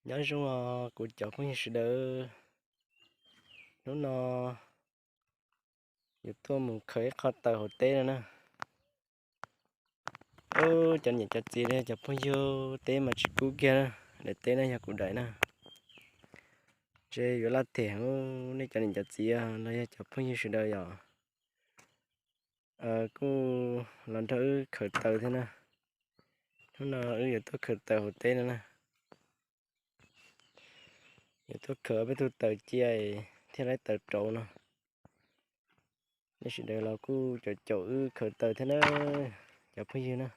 Nyob zoo os kuv cov phooj ywg sawv daws, hnub no yus tuaj mus khaws ib qho taws hauv teb no na. Cov niam cov txiv los yog cov phooj ywg, teb mas tsis kub kiag na, daim teb no yog kuv daim na. Ntshe yuav laj them nej cov niam cov txiv los yog cov phooj ywg sawv daws yom. Kuj los nrog wb khaws taws thiab na. Hnub no wb yuav tuaj khaws taws hauv teb no na. Yuav tuaj khaws peb tug taws cia thiaj laib taws rauv no. Nej sawv daws los kuj caum caum wb khaws taws thiab na, cov phooj ywg na.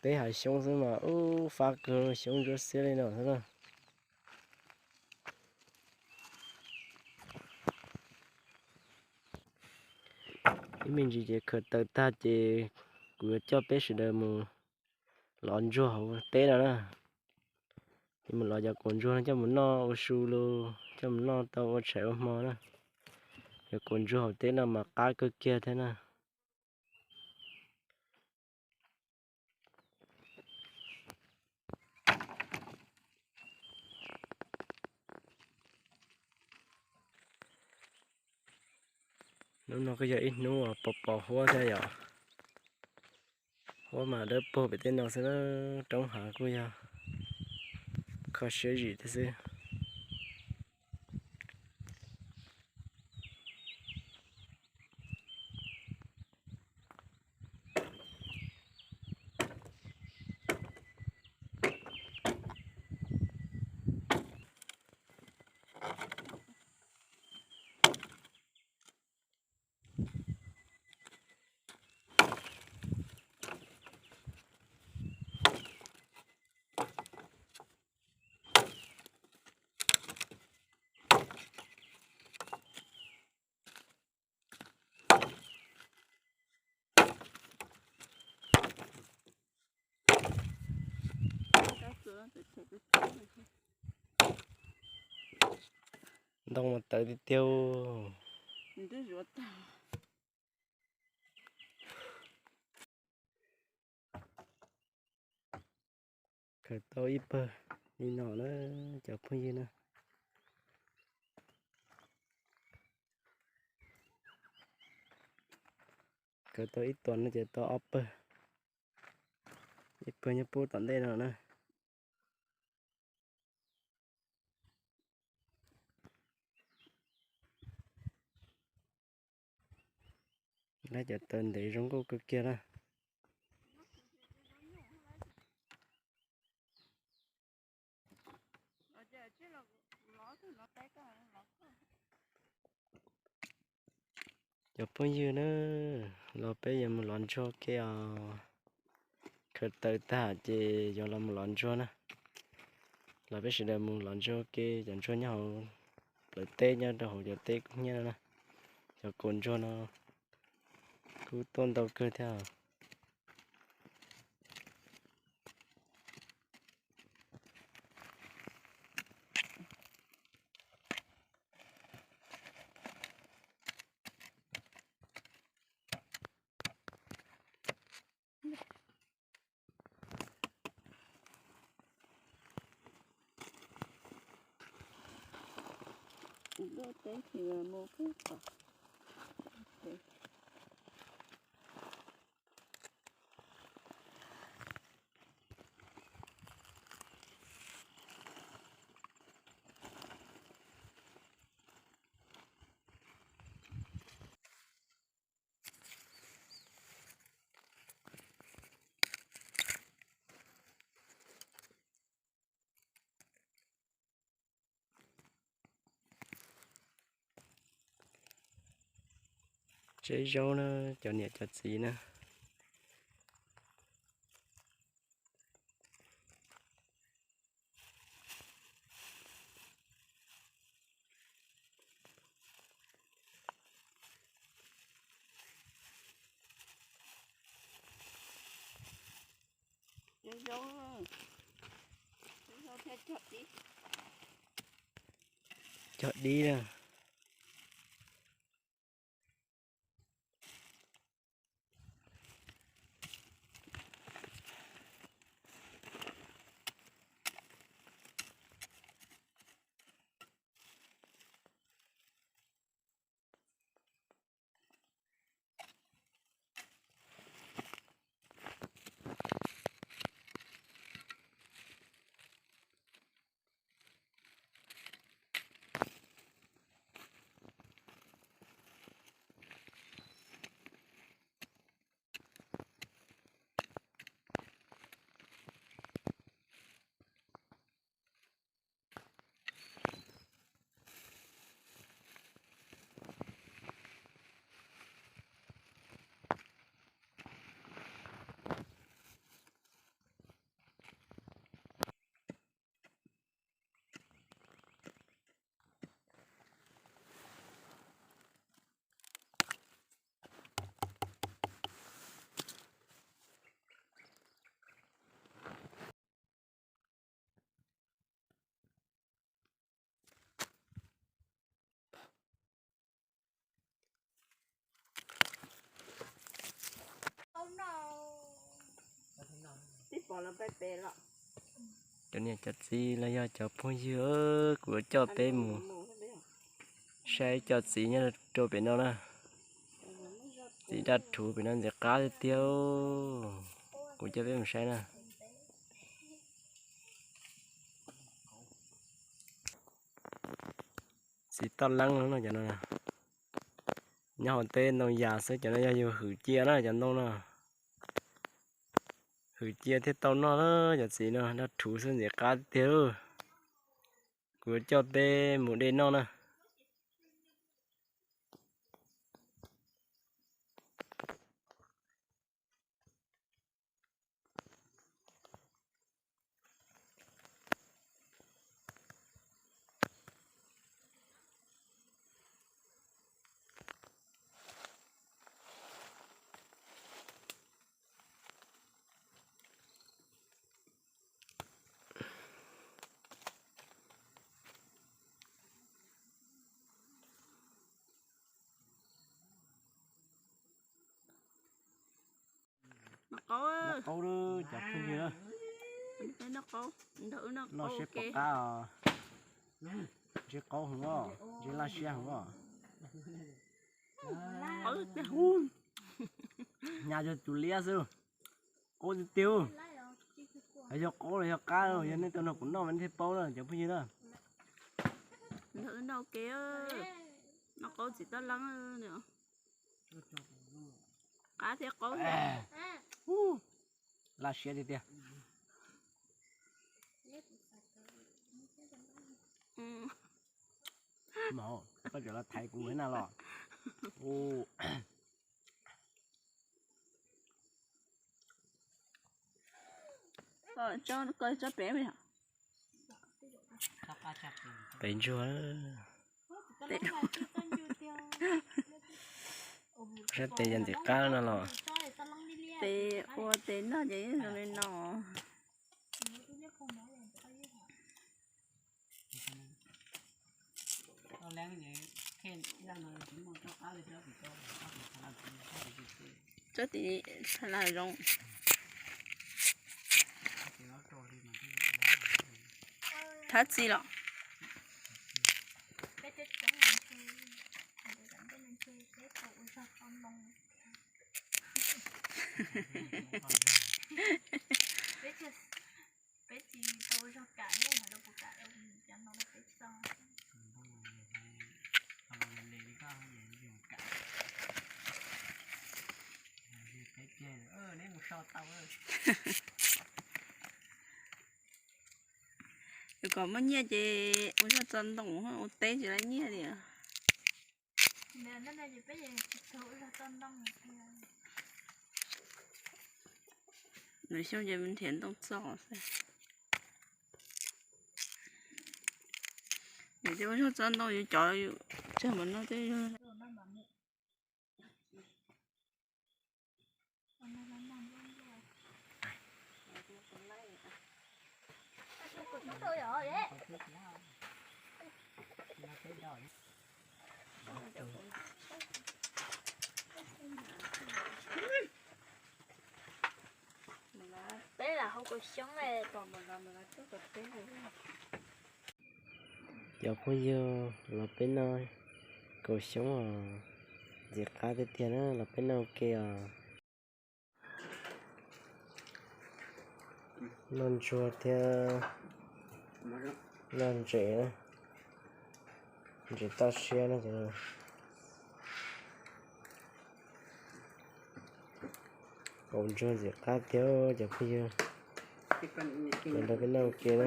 Peb hav xyoob xwb mas ub fab kawg, xyoob ntsuab xiab li no xwb na. Ib me ntsis ces khaws taws tag ces kuv yuav coj peb sawv daws mus lov ntsuag hauv teb no na. Ces mus lov cov kaus ntsuag no coj mus noj ua su los coj mus noj tau ua tshais ua hmo na. Cov kaus ntsuag hauv teb no mas qab kawg kiag thiab na. Hnub no kuj yog ib hnub uas pos pos huab thiab yom. Huab mas dawb paug pem tej no xwb, roob hav kuj yog kho siab zim thiab xwb. Ntoo mas tawv tiag tiag. Khaws tau ib pawg li no na, cov phooj ywg na. Khaws tau ib tuas no ces tau ob pawg, ib pawg nyob pub tom ntej no na. Lawv cov taws ntev zoo nkauj kawg kiag na. Cov phooj ywg na, los peb yuav mus lov ntsuag ke os. Khaws taws tag ces yuav los mus lov ntsuag na. Los peb sawv daws mus lov ntsuag ke, cov ntsuag nyob hauv plawv teb nyob rau hauv cov teb kub hnyiab no na. Cov kaus ntsuag no kuj tuaj ntau kawg thiab. Tseb zaub na, cov niam cov txiv na. Cog dib na. Cov niam cov txiv los yog cov phooj ywg, kuv yuav coj peb mus saib cov txiv nyob rau pem no na. Txiv daj rhuv pem no ntxim qab tiag tiag. Kuv coj peb mus saib na. Txiv toj leeb no cov no. Nyob hauv teb ntoo yas xwb, cov no yog yus hwm cia na cov ntoo no. Hwm cia thiaj tau noj na, cov txiv no daj rhuv xwb ntxim qab tiag. Kuv yuav coj peb mus de noj na. Noj qaub, cov phooj ywg, noj siab pom qab os. Ntsib qaub heev os, ntsib laj siab heev os. Hnyav yog tus liab xwb. Qaub tiag tiag. Yog qaub los yog qab, yog nej tau nrog kuv noj mas nej thiaj paub na cov phooj ywg na. Noj qaub txiv toj leeb. Qab thiab qaub. Laj siab tiag tiag. Koj cov los thaiv kuv na los. Pem ntsuag. Sab tes yog ntxim qab no los. Tes ua tes noj ces zoo li no. Tsob tim sab laj zoo. Thab txi los. Yus kom muaj nyiaj ces ua zog txo ntoo, ua teb tsis laib nyiaj li. Nws xyoob ces nrhiav ntoo txog xwb. Yus tej ua zog txog ntoo yus cov tsawg mas no tej. Peb lam hau kaus xyoob. Cov phooj ywg, los peb noj kaus xyoob os, ntxim qab tiag tiag na, los peb noj ua ke os. Noj ntsuag thiab noj ntses, ntses toj siab na. Kaus ntsuag ntxim qab tiag cov phooj ywg, los nrog peb noj ua ke na.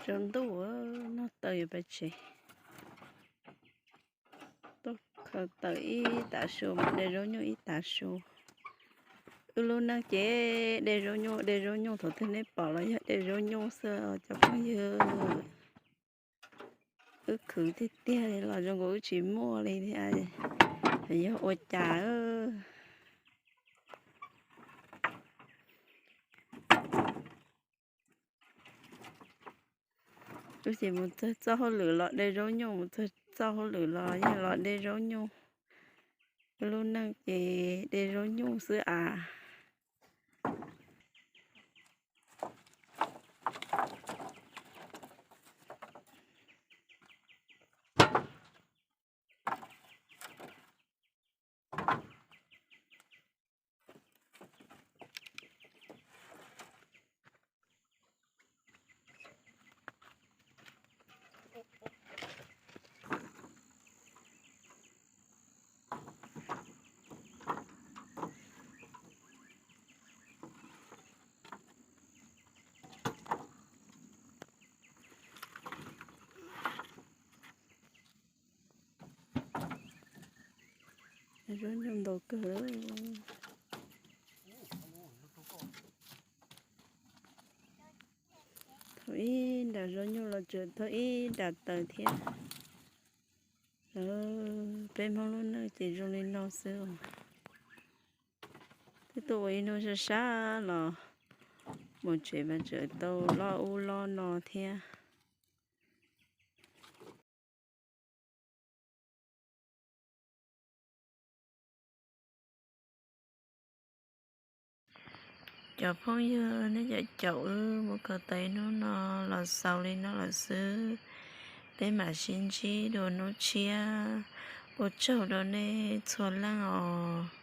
Tsaus ntuj, noj taws yuav pais tsev. Tuaj khaws taws ib tav su, de zaub nyuj ib tav su. Wb lub neej ces de zaub nyuj, de zaub nyuj, thaum twg nej pom los yog de zaub nyuj xwb cov phooj ywg. Wb khwv tiag tiag li los zoo nkaus wb tsis muaj li thiab, yog ua cas. Wb ces mus txog txoj hauj lwm los de zaub nyuj, mus txog txoj hauj lwm los yog los de zaub nyuj. Wb lub neej ces de zaub nyuj xwb as. Zaub nyuj ntau kawg. Thauj ib nram zaub nyuj los tseem thauj ib nram taws thiab. Peb Hmoob lub neej ces zoo li no xwb os. Twb tuaj ua ib hnub sab sab los mus tsev mas tseem tau loj ub loj no thiab. Cov phooj ywg, nej cov caum wb mus khaws taws ib hnub no los xaus li no lawm xwb. Peb mam sib ntsib dua hnub tshiab. Ua tsaug rau nej txhua leej os.